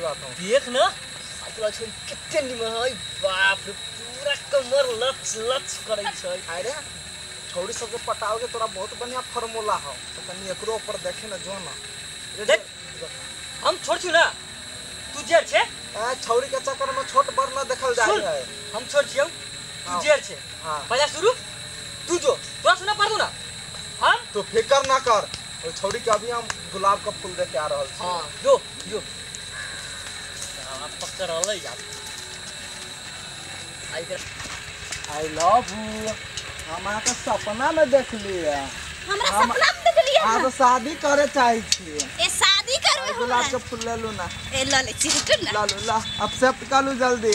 बात हो। देख ना साइकिल छै कते निमन है, बाप रे पूरा कमर लच लच करै छै। अरे छौड़ी सबके पटाव के तोरा बहुत बढ़िया फार्मूला हो, तो तनी एकरो ऊपर देखे ना जो ना। देख हम छोड़ छु ना, तू जेर छे। ए छौड़ी के चक्कर में छोट बड़ ना देखल जाय है। हम छोड़ छियौ, तू जेर छे। हां पहला शुरू तू जो, तोरा सुना पड़तौ ना। हम तू फिकर ना कर, ओ छौड़ी के अभी हम गुलाब का फूल दे के आ रहल छी। हां जो जो पकड़ रहलै यार। I love you. हम अहाँ के सपना में देख लिया। हमरा सपना में देख लिया। हां तो शादी करे चाहे छी। ए शादी करबे हमरा। गुलाब के फूल ले लू ना। ए ल ले छी रुक ना। ल लू ला, एक्सेप्ट कर लू जल्दी।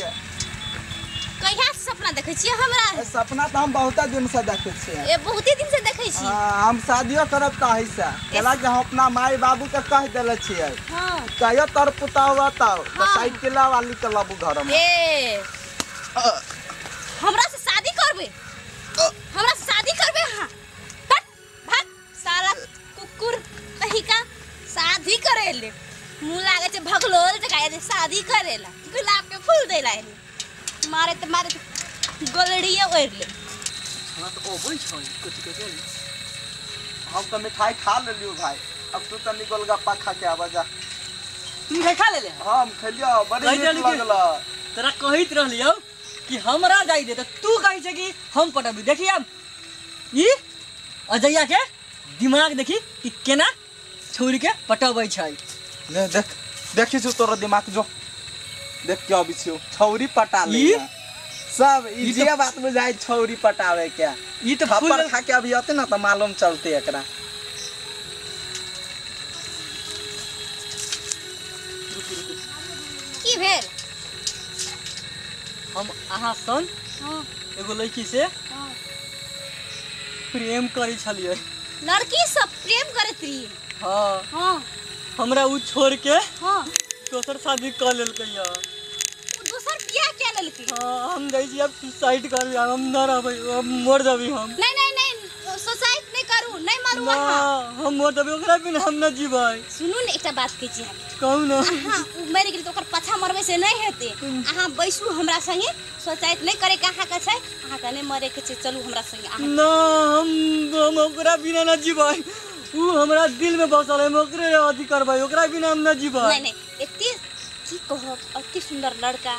कहिया से सपना देखै छी हमरा? ए सपना त हम बहुत दिन से देखै छी। ए बहुते दिन से देखै छी। हां हम शादियो करब ताहि से। केला के हम अपना माई बाबू के कह देले छियै। हां कहियो तर पुताव बताओ त साइकिल वाली के लाबू घर में। ए हमरा से शादी करबे? हमरा से शादी करबे? हां हट भाग साला कुकुर कहीं का शादी करेले। मुंह लागे छै भगलोल जका दे शादी करेला, गुलाब के फूल देला एले। मारे त मारे गोलड़िया ओढ़ ले। हमरा त ओबै छै कथि कथि। हम त मिठाई खा लेलियो भाई, अब तू तनी गोलगप्पा खा के आबा जा। तू मिठाई खा लेले? हां हम खेलियो, बड़ी नीक लगल। तोरा कहैत रहलियो कि हमरा जाई दे त तू कहै छै कि हम पटबी। देखी अब ई अजैया के दिमाग देखी कि केना छौरी के पटबै छै। ले देख देखी छु तोरा दिमाग जो देख के अबै छियो छौरी पटा ले सब। ई जे बात बुझाई छौरी पटावे के ई त थप्पड़ खा के अभी आते ना त मालूम चलते एकरा। की भेल? हम अहाँ सन हां एगो लड़की से हां प्रेम करै छलियै। लड़की सब प्रेम करैत रही? हां हां हमरा उ छोड़ के हां दोसर शादी कर लेलकै। उ दोसर बियाह के लेलकै? हां हम जाइ छी अब सुसाइड करबै, हम न रहबै, अब मर जबै हम। नहीं नहीं नहीं सुसाइड नहीं करू, नहीं मरू अहाँ। हम मर जबै, ओकरा बिना हम न जीबै। सुनू ने एकटा बात कहै छी अहाँके। कहू ना। अहाँ उ मरि गेलै त ओकर पाछा मरबै से नहीं हेतै। अहाँ बैसू हमरा संगे, सुसाइड नहीं करे के अहाँके छै, अहाँके नहीं मरे के छै, चलू हमरा संगे। अहाँ ना हम ओकरा बिना न जीबै, उ हमरा दिल में बसल है, हम ओकरे अथी करबै, ओकरा बिना हम न जीबै। नहीं नहीं एते की कहब, अति सुंदर लड़का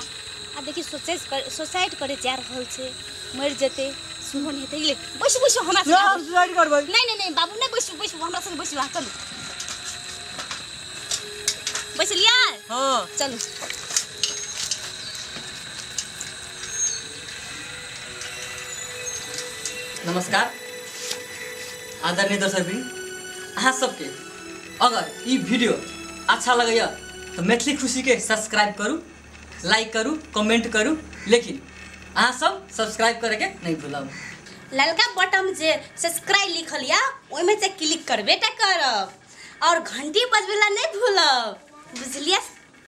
आ देखी सुसाइड करे जा रहल छै, मरि जेतै सुनो नहीं हेतै। ले बैसू बैसू हमरा संगे। हम सुसाइड करबै। नहीं नहीं नहीं बाबू नहीं, बैसू बैसू हमरा संगे बैसू। अहाँ चलू बैसलियै? हां चलू। नमस्कार आदरणीय दर्शकवृंद, अहाँ सबके अगर ई वीडियो अच्छा लगैया तो मैथिली खुशी के सब्सक्राइब करू, लाइक करू, कमेंट करू, लेकिन अहाँ सब सब्सक्राइब करे के नहीं भूलब। ललका बटन जे सब्सक्राइब लिखल या ओहिमे से क्लिक करबे टा करब और घंटी बजबेला नहीं भूलब, बुझलियै?